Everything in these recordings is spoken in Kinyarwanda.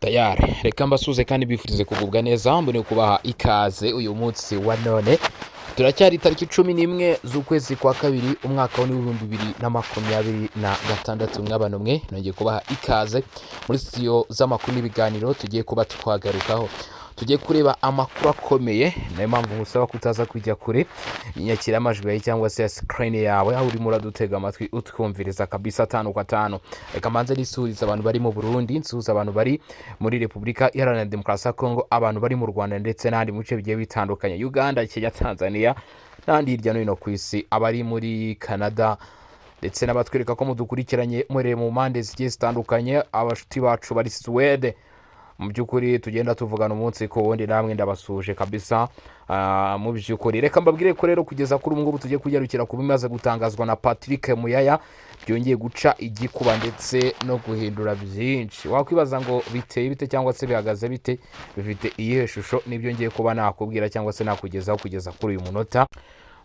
Tayari, reka mbasuze kandi bifurize kugubwa neza, mbone kubaha ikaze uyu munsi wa none. Turacyari tariki 11 z'ukwezi kwa kabiri, umwaka w'2026. Mw'abantu mwe, nongeye kubaha ikaze muri studio z'amakuru n'ibiganiro tugiye kuba twagarukaho. Tugiye kureba amakuru akomeye, niyo mpamvu nkusaba kutaza kujya kure inyakiramajwi yawe cyangwa se ya screen yawe, aho urimo uradutega amatwi, utwumviriza kabisa tanu kwa tanu. Reka mbanze nisuhuriza abantu bari mu Burundi, nsuhuza abantu bari muri Repubulika Iharanira Demokarasi ya Kongo, abantu bari mu Rwanda ndetse n'ahandi mu bice bigiye bitandukanye, Uganda, Kenya, Tanzania n'ahandi hirya no hino ku isi, abari muri Canada ndetse n'abatwereka ko mudukurikiranye muri mu mpande zigiye zitandukanye, abashuti bacu bari Suwede. Mu by'ukuri tugenda tuvugana umunsi ku wundi, namwe ndabasuhuje kabisa. Mu by'ukuri reka mbabwire ko rero kugeza kuri ubu ngubu tugiye kugarukira ku bimaze gutangazwa na Patrick Muyaya, byongeye guca igikuba ndetse no guhindura byinshi. Wakwibaza ngo biteye bite cyangwa se bihagaze bite, bifite iyihe shusho? Nibyo ngiye kuba nakubwira cyangwa se nakugezaho kugeza kuri uyu munota.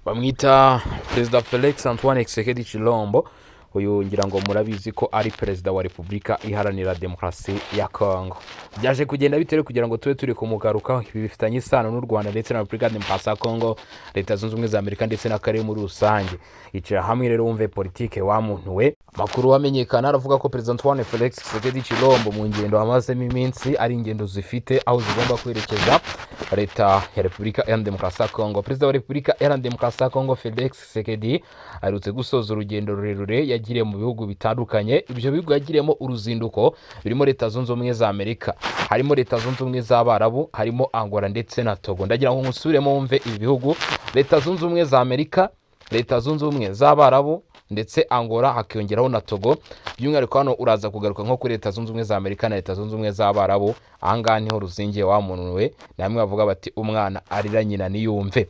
Bamwita Perezida Felix Antoine Tshisekedi Tshilombo. Uyu ngira ngo murabizi ko ari Perezida wa Repubulika Iharanira Demokarasi ya Kongo. Byaje kugenda bitewe kugira ngo tube turi kumugarukaho, ibi bifitanye isano n'u Rwanda ndetse na Repubulika ya Demokarasi ya Kongo, Leta Zunze Ubumwe za Amerika ndetse n'akarere muri rusange. Icara hamwe rero wumve politike wa muntu we. Amakuru amenyekana aravuga ko Perezida Antoine Felix Tshisekedi Tshilombo mu ngendo amazemo iminsi, ari ingendo zifite aho zigomba kwerekeza leta ya Repubulika Iharanira Demokarasi ya Kongo. Perezida wa Repubulika Iharanira Demokarasi ya Kongo Felix Tshisekedi aherutse gusoza urugendo rurerure yagiriye mu bihugu bitandukanye. Ibyo bihugu yagiriyemo uruzinduko birimo Leta Zunze Ubumwe za Amerika, harimo Leta Zunze Ubumwe z'Abarabu, harimo Angola ndetse na Togo. Ndagira ngo nkusubiremo wumve ibi bihugu: Leta Zunze Ubumwe za Amerika, Leta Zunze Ubumwe z'Abarabu ndetse Angola, hakiyongeraho na Togo. By'umwihariko hano uraza kugaruka nko kuri Leta Zunze Ubumwe za Amerika na Leta Zunze Ubumwe z'Abarabu. Ahangaha niho ruzingiye wa muntu we. Ni hamwe bavuga bati umwana arira nyina ntiyumve.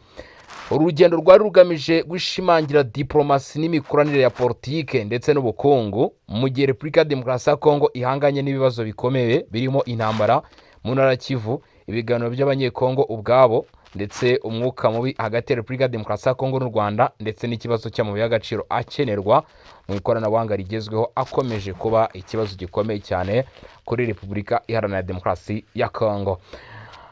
Uru rugendo rwari rugamije gushimangira diporomasi n'imikoranire ya politike ndetse n'ubukungu, mu gihe Repubulika ya Demokarasi ya Kongo ihanganye n'ibibazo bikomeye birimo intambara mu ntara ya Kivu, ibiganiro by'Abanyekongo ubwabo ndetse umwuka mubi hagati ya Repubulika ya Demokarasi ya Kongo n'u Rwanda, ndetse n'ikibazo cy'amabuye y'agaciro akenerwa mu ikoranabuhanga rigezweho akomeje kuba ikibazo gikomeye cyane kuri Repubulika Iharanira Demokarasi ya Kongo.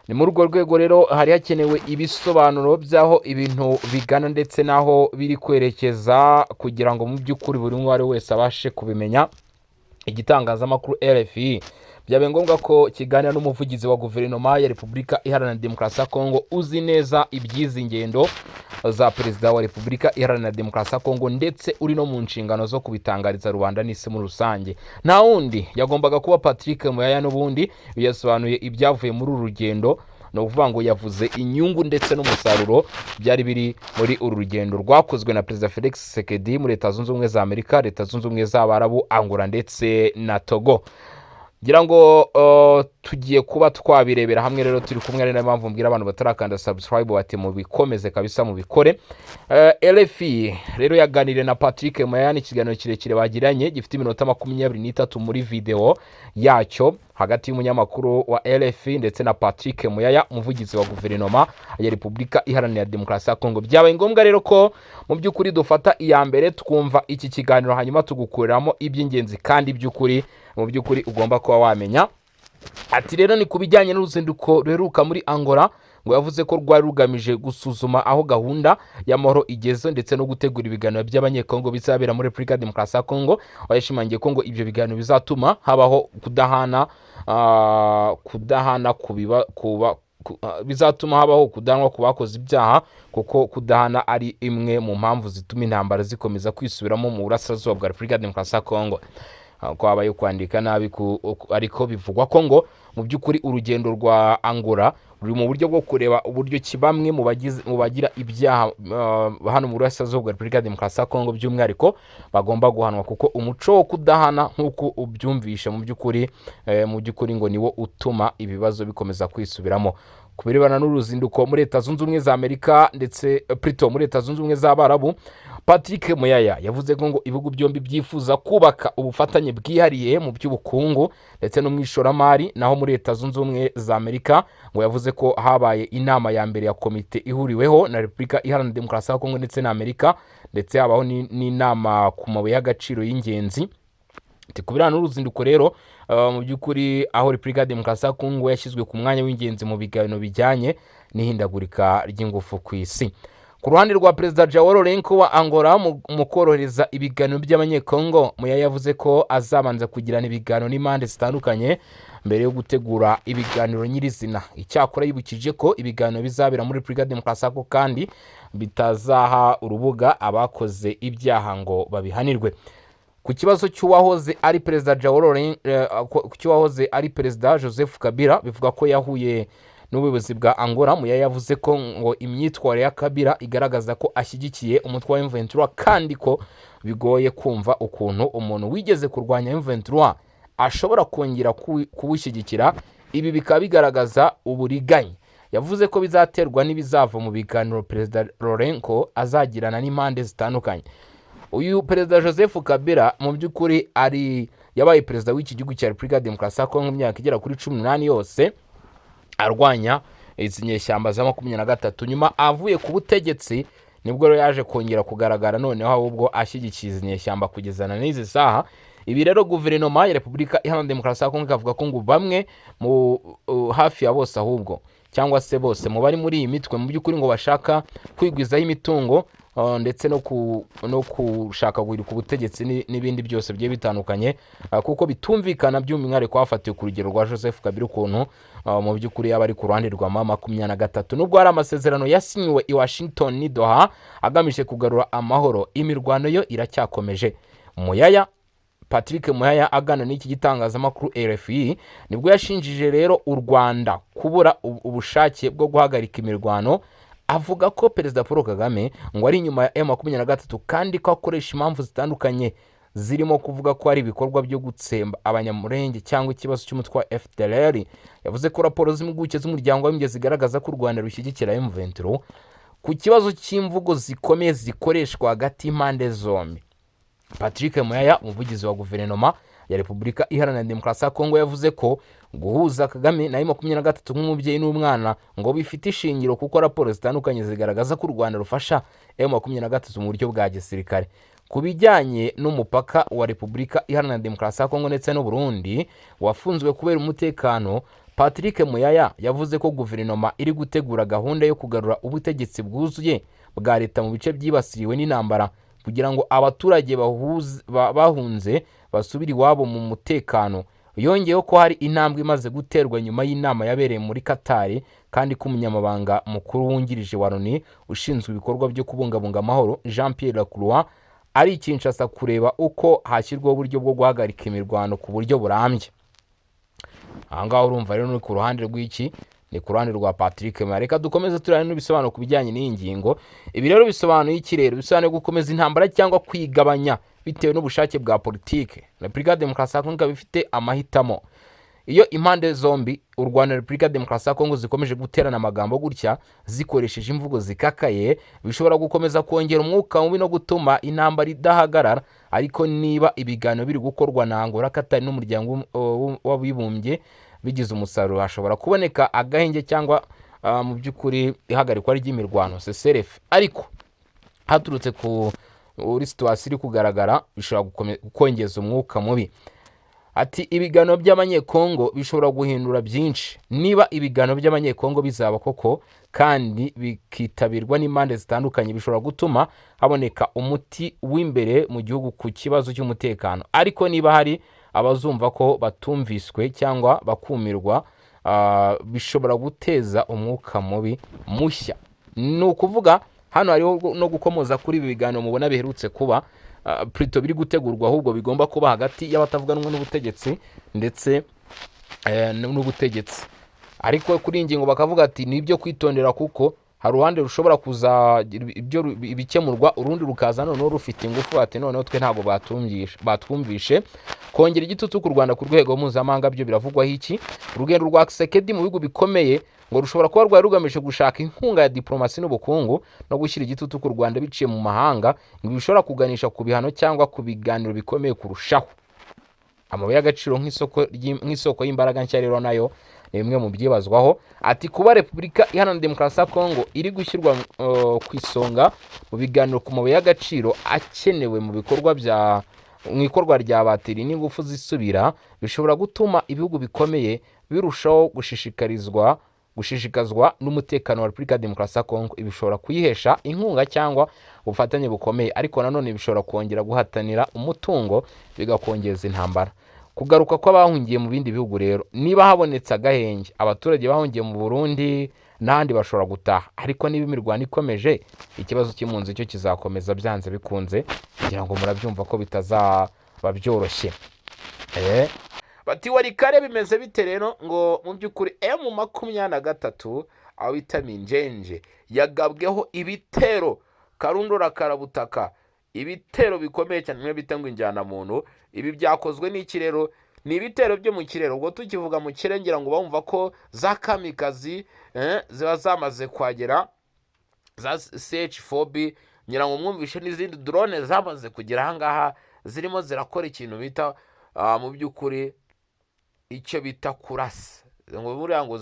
Ni muri urwo rwego rero hari hakenewe ibisobanuro by'aho ibintu bigana ndetse n'aho biri kwerekeza, kugira ngo mu by'ukuri buri umwe uwo ari we wese abashe kubimenya. Igitangazamakuru RFI byabaye ngombwa ko kiganira n'umuvugizi wa guverinoma ya Repubulika Iharanira Demokarasi ya Kongo, uzi neza iby'izi ngendo za Perezida wa Repubulika Iharanira Demokarasi ya Kongo, ndetse uri no mu nshingano zo kubitangariza rubanda n'isi muri rusange. Nta wundi yagombaga kuba Patrick Muyaya. N'ubundi yasobanuye ibyavuye muri uru rugendo. Ni ukuvuga ngo yavuze inyungu ndetse n'umusaruro byari biri muri uru rugendo rwakozwe na Perezida Felix Tshisekedi muri Leta Zunze Ubumwe za Amerika, Leta Zunze Ubumwe z'Abarabu, Angola ndetse na Togo. Ngira ngo tugiye kuba twabirebera hamwe rero turi kumwe, ari nayo mpamvu mbwira abantu batarakanda subscribe bati mubikomeze kabisa, mubikore. RFI rero yaganiriye na Patrick Muyaya, ikiganiro kirekire bagiranye gifite iminota 23 muri video yacyo, hagati y'umunyamakuru wa RFI ndetse na Patrick Muyaya, umuvugizi wa guverinoma ya Repubulika Iharanira Demokarasi ya Kongo. Byabaye ngombwa rero ko mu by'ukuri dufata iya mbere twumva iki kiganiro, hanyuma tugukuramo iby'ingenzi kandi by'ukuri mu by'ukuri ugomba kuba wamenya. Ati rero ni ku bijyanye n'uruzinduko ruheruka muri Angola, ngo yavuze ko rwari rugamije gusuzuma aho gahunda y'amahoro igeze ndetse no gutegura ibiganiro by'Abanyekongo bizabera muri Repubulika ya Demokarasi ya Kongo. Aho yashimangiye ko ngo ibyo biganiro bizatuma habaho kudahana kubiba kuba bizatuma habaho kudahanwa ku bakoze ibyaha, kuko kudahana ari imwe mu mpamvu zituma intambara zikomeza kwisubiramo mu burasirazuba bwa Repubulika ya Demokarasi ya Kongo. Ko habaye kwandika nabi, ariko bivugwa ko ngo mu by'ukuri urugendo rwa Angola ruri mu buryo bwo kureba uburyo ki bamwe mu bagira ibyaha hano mu burasirazuba bwa Repubulika ya Demokarasi ya Kongo by'umwihariko bagomba guhanwa, kuko umuco wo kudahana, nk'uko ubyumvishe, mu by'ukuri ngo niwo utuma ibibazo bikomeza kwisubiramo. Ku birebana n'uruzinduko muri Leta Zunze Ubumwe za Amerika ndetse plutôt muri Leta Zunze Ubumwe z'Abarabu, Patrick Muyaya yavuze ko ngo ibihugu byombi byifuza kubaka ubufatanye bwihariye mu by'ubukungu ndetse no mu ishoramari. Naho muri Leta Zunze Ubumwe za Amerika, ngo yavuze ko habaye inama ya mbere ya komite ihuriweho na Repubulika Iharanira Demokarasi ya Kongo ndetse na Amerika, ndetse habaho n'inama ku mabuye y'agaciro y'ingenzi. Ati ku bijyanye n'uruzinduko rero, mu by'ukuri aho Repubulika ya Demokarasi ya Kongo yashyizwe ku mwanya w'ingenzi mu biganiro bijyanye n'ihindagurika ry'ingufu ku isi. Ku ruhande rwa Perezida João Lourenço wa Angola, mu korohereza ibiganiro by'Abanyekongo, Muyaya yavuze ko azabanza kugirana ibiganiro n'impande zitandukanye mbere yo gutegura ibiganiro nyirizina. Icyakora yibukije ko ibiganiro bizabera muri Repubulika ya Demokarasi ya Kongo kandi bitazaha urubuga abakoze ibyaha ngo babihanirwe. Ku kibazo cy'uwahoze ari Perezida João Louren- eh, ku cy'uwahoze ari Perezida Joseph Kabila bivuga ko yahuye n'ubuyobozi bwa Angola, Muyaya yavuze ko ngo imyitwarire ya Kabila igaragaza ko ashyigikiye umutwe wa M23, kandi ko bigoye kumva ukuntu umuntu wigeze kurwanya M23 ashobora kongera kuwushyigikira. Ibi bikaba bigaragaza uburiganya. Yavuze ko bizaterwa n'ibizava mu biganiro Perezida Lourenço azagirana n'impande zitandukanye. Uyu Perezida Joseph Kabila mu by'ukuri ari yabaye perezida w'iki gihugu cya Repubulika ya Demokarasi ya Kongo imyaka igera kuri 18 yose, arwanya izi nyeshyamba za 23. Nyuma avuye ku butegetsi nibwo rero yaje kongera kugaragara noneho ahubwo ashyigikiye izi nyeshyamba kugeza na n'izi saha. Ibi rero guverinoma ya Repubulika Iharanira Demokarasi ya Kongo ikavuga ko ngo bamwe mu hafi ya bose ahubwo, cyangwa se bose mu bari muri iyi mitwe, mu by'ukuri ngo bashaka kwigwizaho imitungo, ndetse no gushaka guhirika ubutegetsi n'ibindi byose bigiye bitandukanye, kuko bitumvikana, by'umwihariko hafatiwe ku rugero rwa Joseph Kabila, ukuntu mu by'ukuri yaba ari ku ruhande rwa M23. Nubwo hari amasezerano yasinyiwe i Washington n'i Doha agamije kugarura amahoro, imirwano yo iracyakomeje. Muyaya Patrick Muyaya aganira n'iki gitangazamakuru RFI nibwo yashinjije rero u Rwanda kubura ubushake bwo guhagarika imirwano, avuga ko Perezida Paul Kagame ngo ari inyuma ya M23 kandi ko akoresha impamvu zitandukanye zirimo kuvuga ko hari ibikorwa byo gutsemba Abanyamurenge cyangwa ikibazo cy'umutwe wa FDLR. Yavuze ko raporo z'impuguke z'Umuryango w'Abibumbye zigaragaza ko u Rwanda rushyigikira M23. Ku kibazo cy'imvugo zikomeye zikoreshwa hagati y'impande zombi, Patrick Muyaya, umuvugizi wa guverinoma ya Repubulika Iharanira Demokarasi ya Kongo, yavuze ko guhuza Kagame na 23 nk'umubyeyi n'umwana ngo bifite ishingiro, kuko raporo zitandukanye zigaragaza ko u Rwanda rufasha M23 mu buryo bwa gisirikare. Ku bijyanye n'umupaka wa Repubulika Iharanira Demokarasi ya Kongo ndetse n'u Burundi wafunzwe kubera umutekano, Patrick Muyaya yavuze ko guverinoma iri gutegura gahunda yo kugarura ubutegetsi bwuzuye bwa leta mu bice byibasiriwe n'intambara, kugira ngo abaturage bahunze basubire iwabo mu mutekano. Yongeyeho ko hari intambwe imaze guterwa nyuma y'inama yabereye muri Katari, kandi ko umunyamabanga mukuru wungirije wa Loni ushinzwe ibikorwa byo kubungabunga amahoro, Jean Pierre Lacroix, ari i Kinshasa kureba uko hashyirwaho uburyo bwo guhagarika imirwano ku buryo burambye. Aha ngaha urumva rero ni ku ruhande rw'iki? Ni ku ruhande rwa Patrick Muyaya. Reka dukomeze turane n'ibisobanuro ku bijyanye n'iyi ngingo. Ibi rero bisobanuye iki? Rero bisobanuye gukomeza intambara cyangwa kwigabanya bitewe n'ubushake bwa politike. Repubulika ya Demokarasi ya Kongo ikaba ifite amahitamo. Iyo impande zombi, u Rwanda na Repubulika ya Demokarasi ya Kongo, zikomeje guterana amagambo gutya zikoresheje imvugo zikakaye, bishobora gukomeza kongera umwuka mubi no gutuma intambara idahagarara. Ariko niba ibiganiro biri gukorwa na Angola, Katari n'Umuryango w'Abibumbye bigize umusaruro, hashobora kuboneka agahenge cyangwa mu by'ukuri ihagarikwa ry'imirwano, cessez-le-feu. Ariko haturutse ku uri situation iri kugaragara, bishobora kongeza umwuka mubi. Ati ibiganiro by'Abanyekongo bishobora guhindura byinshi. Niba ibiganiro by'Abanyekongo bizaba koko kandi bikitabirwa n'impande zitandukanye, bishobora gutuma haboneka umuti w'imbere mu gihugu ku kibazo cy'umutekano. Ariko niba hari abazumva ko batumviswe cyangwa bakumirwa, bishobora guteza umwuka mubi mushya. Ni ukuvuga hano hariho no gukomoza kuri ibi biganiro mubona biherutse kuba, plutôt biri gutegurwa ahubwo bigomba kuba hagati y'abatavuga rumwe n'ubutegetsi ndetse n'ubutegetsi. Ariko kuri iyi ngingo bakavuga ati ni ibyo kwitondera, kuko hari uruhande rushobora kuzagira ibyo ibikemurwa, urundi rukaza noneho rufite ingufu, ati noneho twe ntabwo batwumvishe. Kongera igitutu ku Rwanda ku rwego mpuzamahanga byo biravugwaho iki? Urugendo rwa Tshisekedi mu bihugu bikomeye ngo rushobora kuba rwari rugamije gushaka inkunga ya diplomasi n'ubukungu no gushyira igitutu ku Rwanda biciye mu mahanga, ngo bishobora kuganisha ku bihano cyangwa ku biganiro bikomeye kurushaho. Amabuye y'agaciro nk'isoko y'imbaraga nshya rero nayo ni bimwe mu byibazwaho. Ati kuba Repubulika Iharanira Demokarasi ya Kongo iri gushyirwa ku isonga mu biganiro ku mabuye y'agaciro akenewe mu bikorwa bya mu ikorwa rya batiri n'ingufu zisubira bishobora gutuma ibihugu bikomeye birushaho gushishikazwa n'umutekano wa Repubulika ya Demokarasi ya Kongo. Ibi bishobora kuyihesha inkunga cyangwa ubufatanye bukomeye, ariko nanone bishobora kongera guhatanira umutungo, bigakongeza intambara. Kugaruka kw'abahungiye mu bindi bihugu rero, niba habonetse agahenge, abaturage bahungiye mu Burundi n'ahandi bashobora gutaha, ariko niba imirwano ikomeje, ikibazo cy'impunzi cyo kizakomeza byanze bikunze. Kugira ngo murabyumva ko bitazaba byoroshye. Bati Walikale bimeze bite rero? Ngo mu by'ukuri M23, aho bita Minjenje, yagabweho ibitero karundura karabutaka, ibitero bikomeye cyane, bimwe bita ngo injyanamuntu. Ibi byakozwe n'iki rero? Ni ibitero byo mu kirere. Ubwo tukivuga mu kirere, ngira ngo bumva ko za kamikazi ziba zamaze kuhagera, za CH4B, ngira ngo mwumvishe n'izindi drone zamaze kugera ahangaha, zirimo zirakora ikintu bita mu by'ukuri icyo bita kurasa, ngo buriya ngo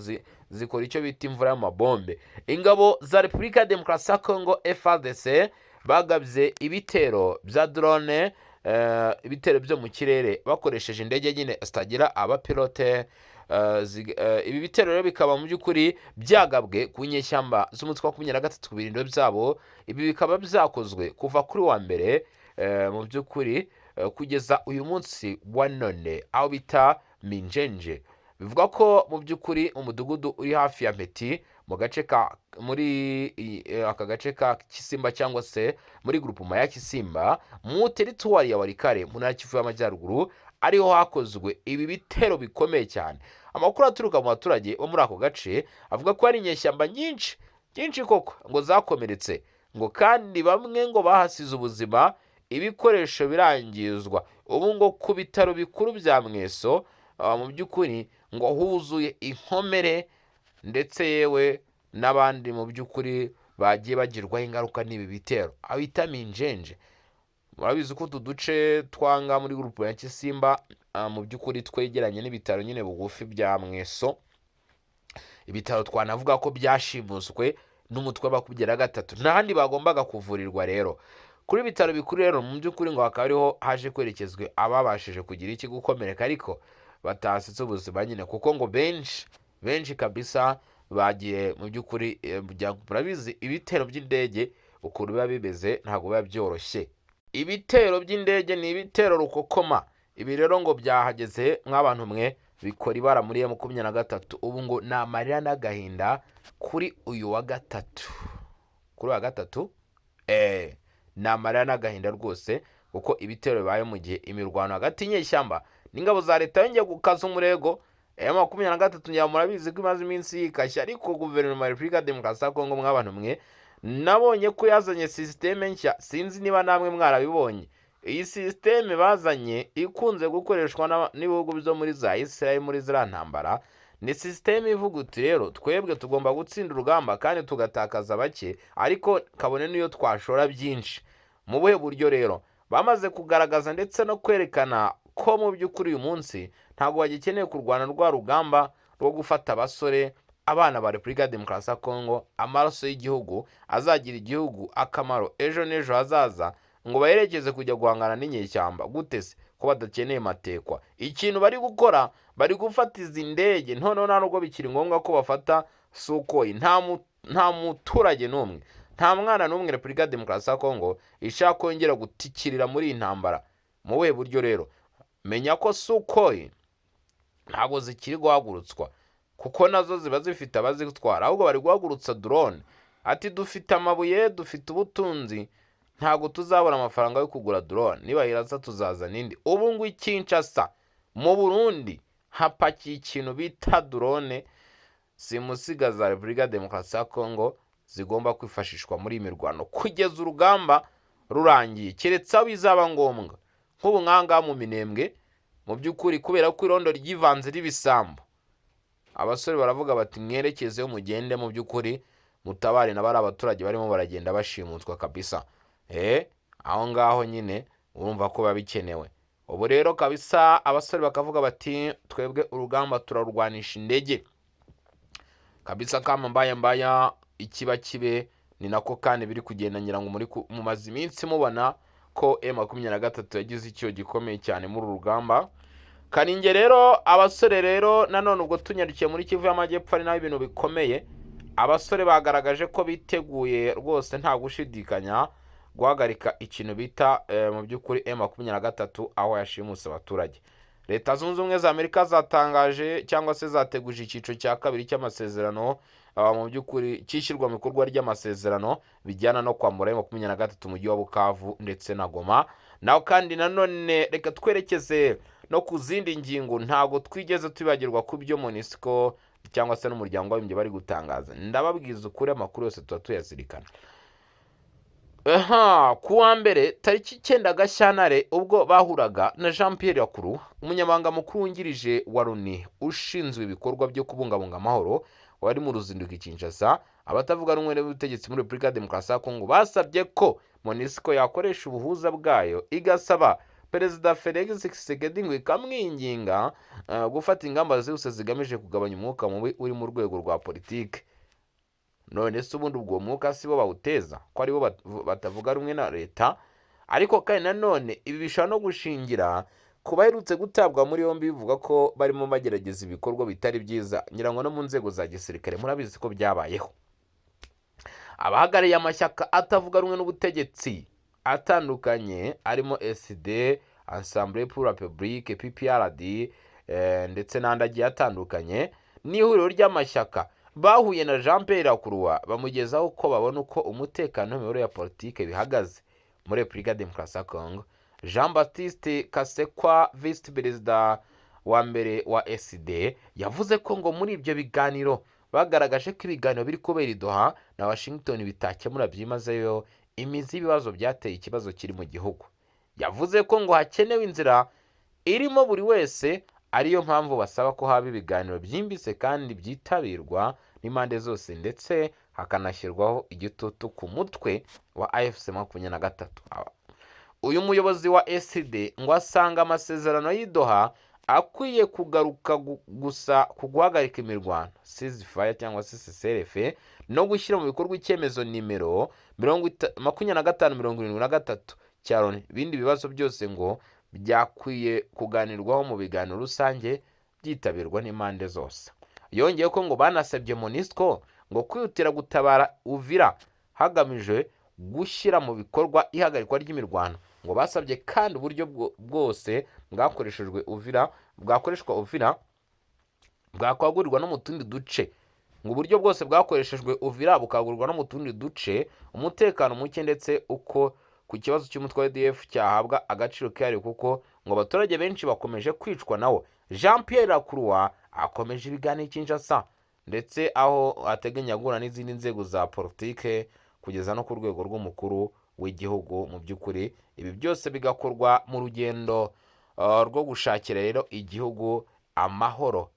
zikora icyo bita imvura y'amabombe. Ingabo za Repubulika ya Demokarasi ya Kongo, FARDC, bagabye ibitero bya drone, ibitero byo mu kirere bakoresheje indege nyine zitagira abapilote. Ibi bitero rero bikaba mu by'ukuri byagabwe ku nyeshyamba z'umutwe wa 23 ku birindiro byabo. Ibi bikaba byakozwe kuva kuri wa mbere, mu by'ukuri kugeza uyu munsi wa none, aho bita Minjenje. Bivuga ko mu by'ukuri umudugudu uri hafi ya Mpeti mu gace ka muri aka gace ka Kisimba, cyangwa se muri groupement ya Kisimba mu teritwari ya Walikale mu ntara Kivu y'Amajyaruguru, ariho hakozwe ibi bitero bikomeye cyane. Amakuru aturuka mu baturage bo muri ako gace avuga ko hari inyeshyamba nyinshi nyinshi koko ngo zakomeretse, ngo kandi bamwe ngo bahasize ubuzima, ibikoresho birangizwa. Ubu ngo ku bitaro bikuru bya Mweso, mu by'ukuri ngo huzuye inkomere, ndetse yewe n'abandi mu by'ukuri bagiye bagirwaho ingaruka n'ibi bitero, aho bita Minjenje. Murabizi ko utu duce twanga muri groupe ya Kisimba, mu by'ukuri twegeranye n'ibitaro nyine bugufi bya Mweso, ibitaro twanavuga ko byashimuswe n'umutwe wa 23, nta handi bagombaga kuvurirwa. Rero kuri bitaro bikuru rero mu by'ukuri ngo hakaba ariho haje kwerekezwa ababashije kugira iki, gukomereka, ariko batasize ubuzima nyine, kuko ngo benshi benshi kabisa bagiye mu by'ukuri murabizi ibitero by'indege ukuntu biba bimeze, ntabwo biba byoroshye. Ibitero by'indege ni ibitero rukokoma. Ibi rero ngo byahageze nk'abantu mwe, bikora ibara muri M23. Ubu ngo ni amarira n'agahinda kuri uyu wa gatatu, kuri wa gatatu, ni amarira n'agahinda rwose, kuko ibitero bibaye mu gihe imirwano hagati y'inyeshyamba n'ingabo za leta yongeye gukaza umurego. M23 ngira murabizi ko imaze iminsi yikashya, ariko guverinoma ya Repubulika ya Demokarasi ya Kongo, mw'abantu mwe, nabonye ko yazanye sisiteme nshya. Sinzi niba namwe mwarabibonye. Iyi sisiteme bazanye ikunze gukoreshwa n'ibihugu byo muri za Israel muri ziriya ntambara. Ni sisiteme ivuga uti: "Rero twebwe tugomba gutsinda urugamba kandi tugatakaza bake, ariko kabone n'iyo twashora byinshi." Mu buhe buryo rero? Bamaze kugaragaza ndetse no kwerekana ko mu by'ukuri uyu munsi ntabwo bagikeneye kurwana rwa rugamba rwo gufata abasore, abana ba Repubulika ya Demokarasi ya Kongo, amaraso y'igihugu azagira igihugu akamaro ejo n'ejo hazaza, ngo baherekeze kujya guhangana n'inyeshyamba. Gute se ko badakeneye matekwa? Ikintu bari gukora, bari gufata izi ndege. Noneho nta nubwo bikiri ngombwa ko bafata Sukhoi. Nta muturage n'umwe, nta mwana n'umwe Repubulika ya Demokarasi ya Kongo ishaka kongera gutikirira muri iyi ntambara. Mu buhe buryo rero? Menya ko Sukhoi ntabwo zikiri guhagurutswa, kuko nazo ziba zifite abazitwara, ahubwo bari guhagurutsa drone. Ati: "Dufite amabuye, dufite ubutunzi, ntabwo tuzabona amafaranga yo kugura drone. Niba tuzazana indi." Ubu ngo i Kinshasa mu Burundi hapakiye ikintu bita drone simusiga za Repubulika ya Demokarasi ya Kongo, zigomba kwifashishwa muri iyi mirwano kugeza urugamba rurangiye, keretse aho bizaba ngombwa nk'ubu nk'ahangaha mu Minembwe. Mu by'ukuri kubera ko irondo ryivanze n'ibisambo, abasore baravuga bati: "Mwerekezeyo, mugende mu by'ukuri mutabare na bari abaturage barimo baragenda bashimutwa kabisa." Aho ngaho nyine urumva ko biba bikenewe. Ubu rero kabisa abasore bakavuga bati: "Twebwe urugamba turarurwanisha indege kabisa, kama mbaya mbaya, ikiba kibe." Ni nako kandi biri kugenda. Ngira ngo muri mumaze iminsi mubona ko ko M23 yagize icyo gikomeye cyane muri uru rugamba. Kaninge rero, abasore rero nanone ubwo tunyarukiye muri Kivu y'Amajyepfo, ari naho ibintu bikomeye. Abasore bagaragaje ko biteguye rwose nta gushidikanya guhagarika ikintu bita mu by'ukuri M23 aho yashimuse abaturage. Leta Zunze Ubumwe za Amerika zatangaje cyangwa se zateguje icyiciro cya kabiri cy'amasezerano, mu by'ukuri cyishyirwa mu bikorwa ry'amasezerano bijyana no kwambura M23 umujyi wa Bukavu ndetse na Goma. Naho kandi nanone reka twerekeze no ku zindi ngingo. Ntabwo twigeze tubagirwa ku byo MONUSCO cyangwa se n'Umuryango w'Abibumbye bari gutangaza. Ndababwiza ukuri, amakuru yose tuba tuyazirikana. Aha ku wa mbere tariki 9 Gashyantare, ubwo bahuraga na Jean Pierre Lacroix, umunyamabanga mukuru wungirije wa Loni ushinzwe ibikorwa byo kubungabunga amahoro, wari mu ruzinduko i Kinshasa, abatavuga rumwe n'ubutegetsi muri Repubulika ya Demokarasi ya Kongo basabye ko MONUSCO yakoresha ubuhuza bwayo, igasaba Perezida Felix Tshisekedi ngo ikamwinginga gufata ingamba zihuse zigamije kugabanya umwuka mubi uri mu rwego rwa politiki. None se ubundi ubwo mwuka si bo bawuteza, ko aribo batavuga rumwe na leta? Ariko kandi nanone ibi bishobora no gushingira ku baherutse gutabwa muri yombi bivuga ko barimo bagerageza ibikorwa bitari byiza. Ngira ngo no mu nzego za gisirikare murabizi ko byabayeho. Abahagarariye amashyaka atavuga rumwe n'ubutegetsi atandukanye arimo ECiDé, Ensemble pour la République, PPRD, ndetse n'andi agiye atandukanye n'ihuriro ry'amashyaka bahuye na Jean Pierre Lacroix, bamugezaho ko babona uko umutekano n'imibereho ya politike bihagaze muri Repubulika ya Demokarasi ya Congo. Jean Baptiste Kasekwa, visi perezida wa mbere wa ECiDé, yavuze ko ngo muri ibyo biganiro bagaragaje ko ibiganiro biri kubera i Doha na Washington bitakemura byimazeyo imizi y'ibibazo byateye ikibazo kiri mu gihugu. Yavuze ko ngo hakenewe inzira irimo buri wese, ariyo mpamvu basaba ko haba ibiganiro byimbitse kandi byitabirwa n'impande zose, ndetse hakanashyirwaho igitutu ku mutwe wa AFC 23. Uyu muyobozi wa ECiDé ngo asanga amasezerano y'i Doha akwiye kugaruka gusa ku guhagarika imirwano, ceasefire cyangwa se cessez-le-feu, no gushyira mu bikorwa icyemezo nimero 2573 cya Loni. Ibindi bibazo byose ngo byakwiye kuganirwaho mu biganiro rusange byitabirwa n'impande zose. Yongeye ko ngo banasabye MONUSCO ngo kwihutira gutabara Uvira hagamijwe gushyira mu bikorwa ihagarikwa ry'imirwano. Ngo basabye kandi uburyo bwose bwakoreshejwe Uvira, bwakoreshwa Uvira, bwakwagurirwa no mu tundi duce, ngo uburyo bwose bwakoreshejwe Uvira bukagurirwa no mu tundi duce umutekano muke, ndetse uko ku kibazo cy'umutwe wa ADF cyahabwa agaciro kihariye, kuko ngo abaturage benshi bakomeje kwicwa nawo. Jean Pierre Lacroix akomeje ibiganiro i Kinshasa, ndetse aho ateganya guhura n'izindi nzego za politike kugeza no ku rwego rw'umukuru w'igihugu. Mu by'ukuri ibi byose bigakorwa mu rugendo rwo gushakira rero igihugu amahoro,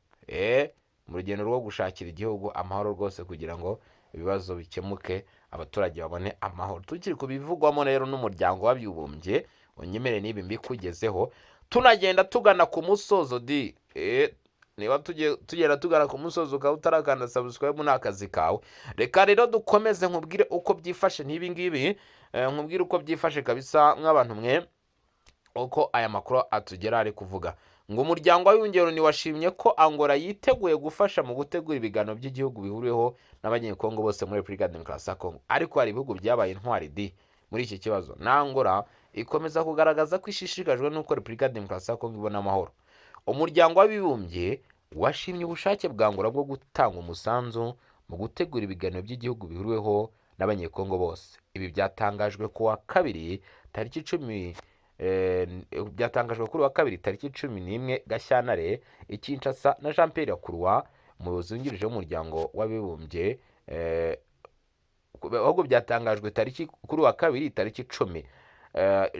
mu rugendo rwo gushakira igihugu amahoro rwose, kugira ngo ibibazo bikemuke, abaturage babone amahoro. Tukiri ku bivugwamo rero n'Umuryango w'Abibumbye, unyemere n'ibi mbikugezeho tunagenda tugana ku musozo di. Niba tugenda tugana ku musozo ukaba utarakanda subscribe, ni akazi kawe. Reka rero dukomeze nkubwire uko byifashe n'ibi ngibi, nkubwire uko byifashe kabisa nk'abantu mwe, uko aya makuru atugera. Ari kuvuga ngo Umuryango w'Abibumbye Loni washimye ko Angola yiteguye gufasha mu gutegura ibiganiro by'igihugu bihuriweho n'Abanyekongo bose muri Repubulika ya Demokarasi ya Kongo. Ariko hari ibihugu byabaye intwari di muri iki kibazo, na Angola ikomeza kugaragaza ko ishishikajwe n'uko Repubulika ya Demokarasi ya Kongo ibona amahoro. Umuryango w'Abibumbye washimye ubushake bwa Angola bwo gutanga umusanzu mu gutegura ibiganiro by'igihugu bihuriweho n'Abanyekongo bose. Ibi byatangajwe ku wa kabiri tariki 10, byatangajwe kuri wa kabiri tariki 11 Gashyantare i Kinshasa na Jean Pierre Lacroix, umuyobozi wungirije w'Umuryango w'Abibumbye, ahubwo byatangajwe tariki kuri wa kabiri tariki 10.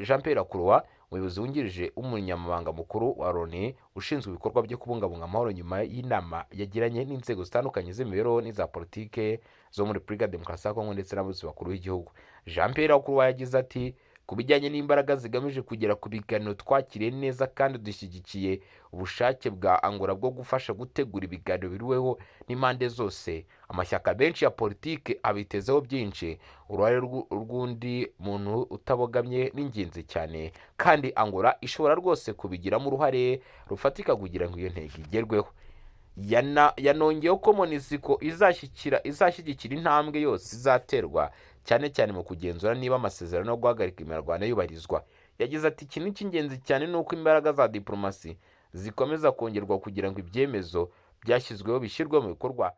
Jean Pierre Lacroix, umuyobozi wungirije w'umunyamabanga mukuru wa Loni ushinzwe ibikorwa byo kubungabunga amahoro, nyuma y'inama yagiranye n'inzego zitandukanye z'imibereho n'iza politike zo muri Repubulika ya Demokarasi ya Kongo ndetse n'abayobozi bakuru b'igihugu. Jean Pierre Lacroix yagize ati: Ku bijyanye n'imbaraga zigamije kugera ku biganiro, twakiriye neza kandi dushyigikiye ubushake bwa Angola bwo gufasha gutegura ibiganiro biriweho n'impande zose. Amashyaka menshi ya politiki abitezeho byinshi. Uruhare rw'undi muntu utabogamye ni ingenzi cyane, kandi Angola ishobora rwose kubigiramo uruhare rufatika kugira ngo iyo ntego igerweho. Yanongeyeho ko MONUSCO izashyigikira intambwe yose izaterwa, cyane cyane mu kugenzura niba amasezerano yo guhagarika imirwano yubahirizwa. Yagize ati: "Ikintu cy'ingenzi cyane ni uko imbaraga za diplomasi zikomeza kongerwa kugira ngo ibyemezo byashyizweho bishyirwe mu bikorwa."